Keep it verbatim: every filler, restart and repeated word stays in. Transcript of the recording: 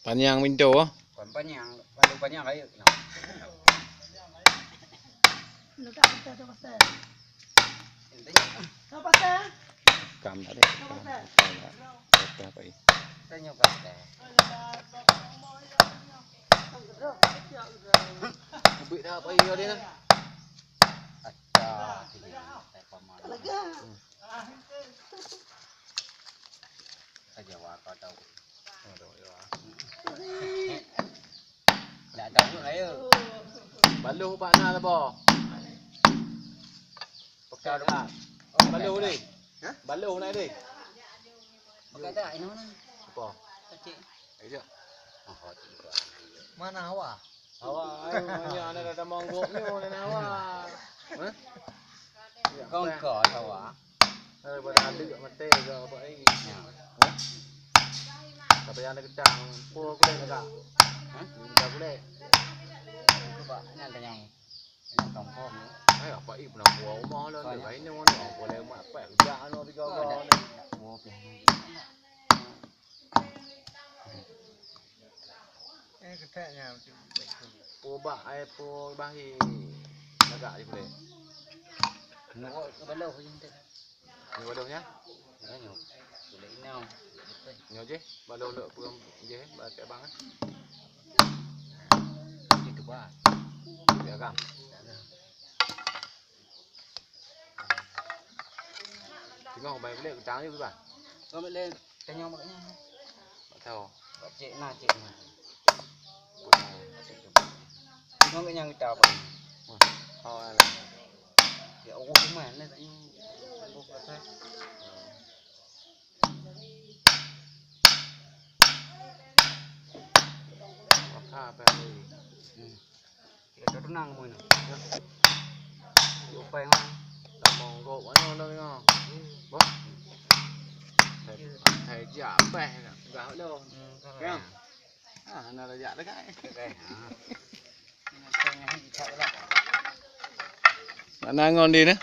Panyang pintoe. Kon panyang, lalu panyang rayeuk. Kam tadi. Kam, kam, kam. Tengok pasal. Ubit dah apa iya dia nah. Atta, hmm. Ka Jawa ka tahu. Nak tahu lah ya. Baloh bak na lebo. Pekat dah. Baloh deh. Hah? Baloh na deh. Pekat dah, ini mana? Apa? Kecil. Ayo. Mana Hawa? Awak ayo nanya anak dah monggok ni, anak awak. Hah? Kongko Hawa. Eh, pada ada kat mata ke apa ni? Ya. Hah? Tapi yang ada gedang, pun boleh tak? Hah? Minta boleh. Cuba, ni ada yang, yang kampung ni. Eh, apa ni pernah buat rumah lah, dia kain ni mana? Boleh mak apa? Udah anu tiga orang. Buah pilihan. Eh, ketek nya. Po bak, eh, po bahi lagak di kulit. Nyoe baloh je tu. Nyoe baloh nya? Nyoe. Kulit inau. Nyoe je, baloh lok peurem je, bak abang. Itu bah. Ya kan? Tengok baik boleh, utang je bah. Kau boleh tanya mak nya. Tak tahu. Cek na, cek na. Tengok kat nyang kita apa ni? Oh, alah. Ya Allah, mana tak ni? Tunggu kat atas. Maka apa ni? Hmm. Tidak ada tenang pun. Upai mah. Tak mau kau mana dah dengar. Bah. Hai, hai, jak bah. Gah lo. Hmm, kan. Ah, na rajak dekat. Nak nangon dia ni.